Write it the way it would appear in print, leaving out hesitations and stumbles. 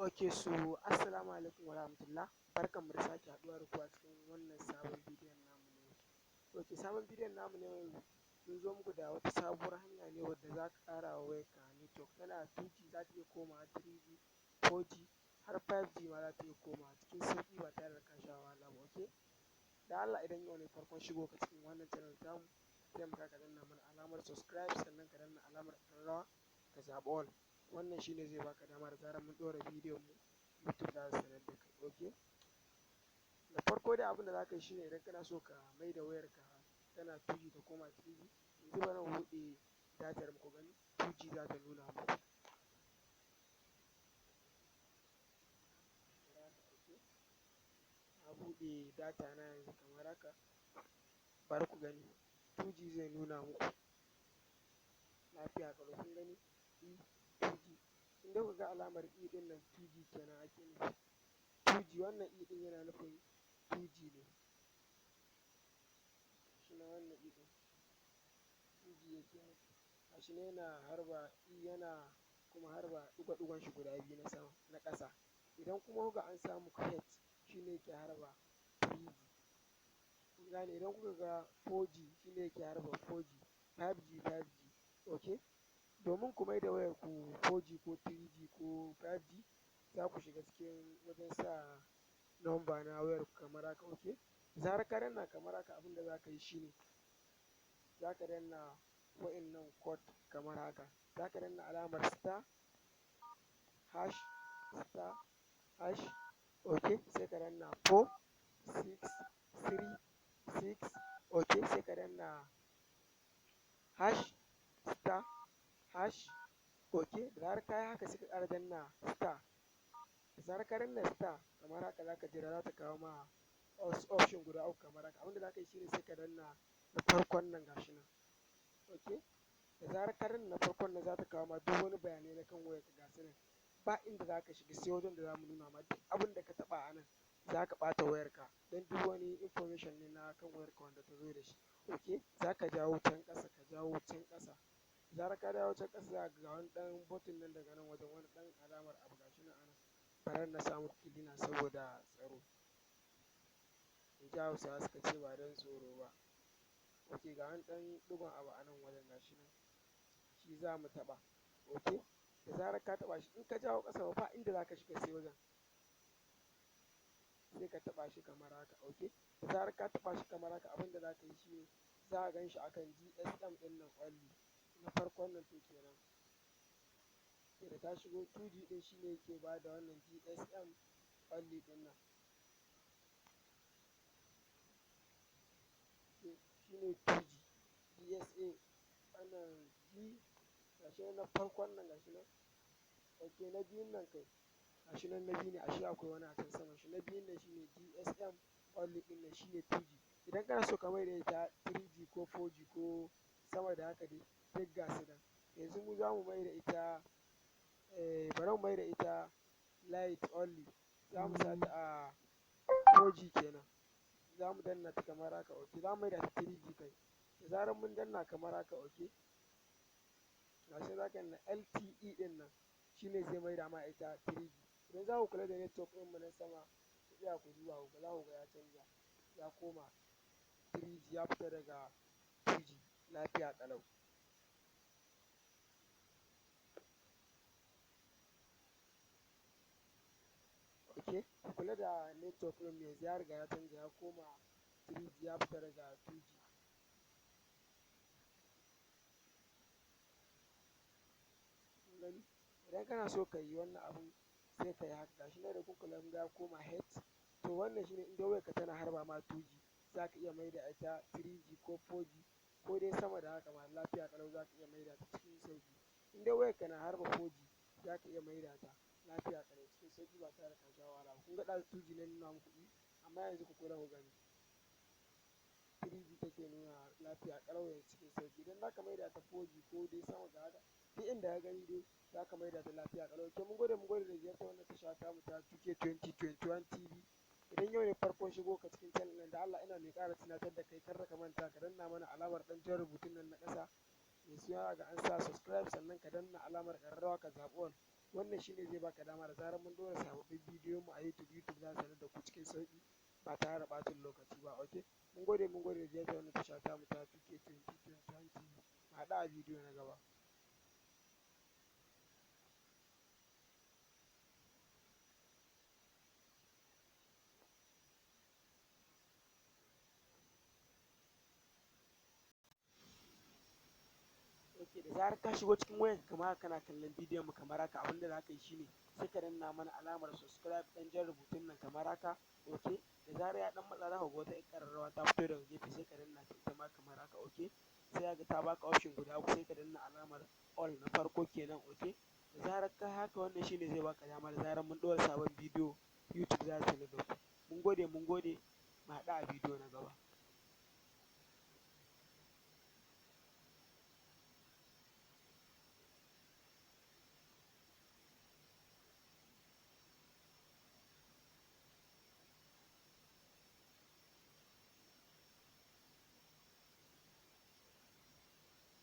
Ok, so assalamu alaikum warahmatullah, barkanmu da sake haɗuwa da ku a cikin wannan sabon bidiyon namu na yau. Ok, sabon bidiyon namu na yau, mun zo muku da wata sabuwar hanya ne wadda za ka ƙara wa wayarka network. Tana 2G za ta iya komawa 3G, 4G har 5G ma za ta iya komawa cikin sauƙi ba tare da ka sha wahala ba. Ok, da Allah, idan yau ne farkon shigowarka cikin wannan channel tamu, ka taimaka ka danna mana alamar subscribe, sannan ka danna alamar ƙararrawa, ka zaɓi all. Wannan shine zai baka dama da zarar mun ɗora bidiyon mu, YouTube za su sanar da kai. Ok, da farko dai abin da za ka yi shine, idan kana so ka maida wayarka tana 2G ta koma 3G, yanzu bari mu buɗe datar mu ku gani, 2G za ta nuna muku kamar haka. Ok, na buɗe data na yanzu kamar haka, bari ku gani, 2G zai nuna muku lafiya ƙalau. Kun gani, E 2G. In dai kuka ga alamar E ɗin nan, 2G kenan ake nufi. 2G, wannan E ɗin yana nufin 2G ne. Gashi nan, wannan E ɗin 2G yake nufi. Gashi nan yana harba E, yana kuma harba ɗigo-ɗigon shi guda biyu na sama, na ƙasa. Idan kuma kuka an sa muku H, shine yake harba 3G. Kun gane? Idan kuka ga 4G, shine yake harba 4G, 5G 5G. Ok, domin ku maida wayar ku 4G ko 3G ko 5G, za ku shiga cikin wajen sa number na wayar ku kamar haka. Ok, da zarar ka danna kamar haka, abin da za ka yi shine za ka danna wa'innan code kamar haka. Za ka danna alamar star hash star hash, ok, sai ka danna 4 6 3 6, ok, sai ka danna hash star hash. Ok, da zarar ka yi haka, sai ka ƙara danna star. Da zarar ka danna star kamar haka, za ka jira, za ta kawo ma option guda uku kamar haka. Abin da za ka yi shine sai ka danna na farkon nan, gashi nan. Ok, da zarar ka danna na farkon nan, za ta kawo ma duk wani bayanai na kan wayarka, ga su nan. Ba inda za ka shiga sai wajen da za mu nuna ma. Duk abin da ka taɓa a nan, za ka ɓata wayarka, don duk wani information ne na kan wayarka wanda ta zo da shi. Ok, za ka jawo can ƙasa, ka jawo can ƙasa. Da zarar ka jawo can ƙasa, za ka ga wani ɗan button nan daga nan wajen, wani ɗan alamar abu, gashi nan a nan. Bari na sa muku cleaner saboda tsaro, in ji Hausawa suka ce ba don tsoro ba. Ok, ga wani ɗan ɗigon abu a nan wajen, gashi nan, shi za mu taɓa. Ok, da zarar ka taɓa shi, in ka jawo ƙasa, ba inda za ka shiga sai wajen, sai ka taɓa shi kamar haka. Ok, da zarar ka taɓa shi kamar haka, abin da za ka yi shine za ka gan shi akan GSM ɗin nan only, na farkon nan. To kenan da ka shigo 2G ɗin, shine yake ba da wannan GSM only ɗin nan. Shine 2G GSA wannan G, gashi nan na farkon nan, gashi nan. Ok, na biyun nan kai, gashi nan na biyu ne, ashe akwai wani a can saman shi. Na biyun nan shine GSM only ɗin nan, shine 2G. Idan kana so ka maida ita 3G ko 4G ko sama da haka dai, duk ga su nan. Yanzu mu za mu maida ita, bari mu maida ita LTE only, za mu sa ta a 4G kenan. Za mu danna ta kamar haka. Ok, za mu maida ta 3G kai. Da zarar mun danna kamar haka, ok, gashi za ka danna LTE ɗin nan, shine zai maida ma ita 3G. Idan za ku kula da network ɗinmu na sama, ku tsaya ku duba ku ga, za ku ga ya canja, ya koma 3G, ya fita daga 2G lafiya ƙalau. Ok, ku kula da network ɗin, yanzu ya riga ya canja, ya koma 3G, ya fita daga 2G. Kun gani? Idan kana so ka yi wannan abun, sai ka yi haka. Gashi nan, da kun kula, kun ga ya koma H. To wannan shine, in dai wayarka tana harba ma 2G, za ka iya maida ita 3G ko 4G ko dai sama da haka ma, lafiya ƙalau za ka iya maida ta cikin sauƙi. In dai wayarka na harba 4G, za ka iya maida ta lafiya ƙalau cikin sauƙi ba tare da ka sha wahala ba. Kun ga ɗazu 2G na nuna muku E, amma yanzu ku kula ku gani, 3G take nuna lafiya ƙalau yanzu cikin sauƙi. Idan za ka maida ta 4G ko dai sama da haka, duk inda ka gani dai za ka maida ta lafiya ƙalau. Ke, mun gode, mun gode da ziyartar wannan tasha tamu ta 2K 2021 TV. Idan yau ne farkon shigo ka cikin channel ɗin, da Allah ina mai ƙara tunatar da kai, kar ka manta ka danna mana alamar ɗan jan rubutun nan na ƙasa mai suna, ga an sa subscribe, sannan ka danna alamar ƙararrawa, ka zaɓi all. Wannan shine zai baka dama da zarar mun ɗora sababbin bidiyon mu a YouTube, YouTube za su sanar da ku cikin sauƙi ba tare da ɓata lokaci ba. Ok, mun gode, mun gode da ziyartar wannan tasha tamu ta PK 2021 TV. Mu haɗu a bidiyo na gaba. Ok, da zarar ka shigo cikin wayarka kamar haka, kana kallon bidiyon mu kamar haka, abinda za ka yi shine sai ka danna mana alamar subscribe, ɗan jan rubutun nan kamar haka. Ok, da zarar ya ɗan matsa, za ka ga wata ƴar ƙararrawa ta fito daga gefe, sai ka danna ta ita ma kamar haka. Ok, sai ga ta baka option guda uku, sai ka danna alamar all na farko kenan. Ok, da zarar ka haka, wannan shine zai baka dama da zarar mun ɗora sabon bidiyo, YouTube za su sanar da ku. Mun gode, mun gode, mu haɗu a bidiyo na gaba.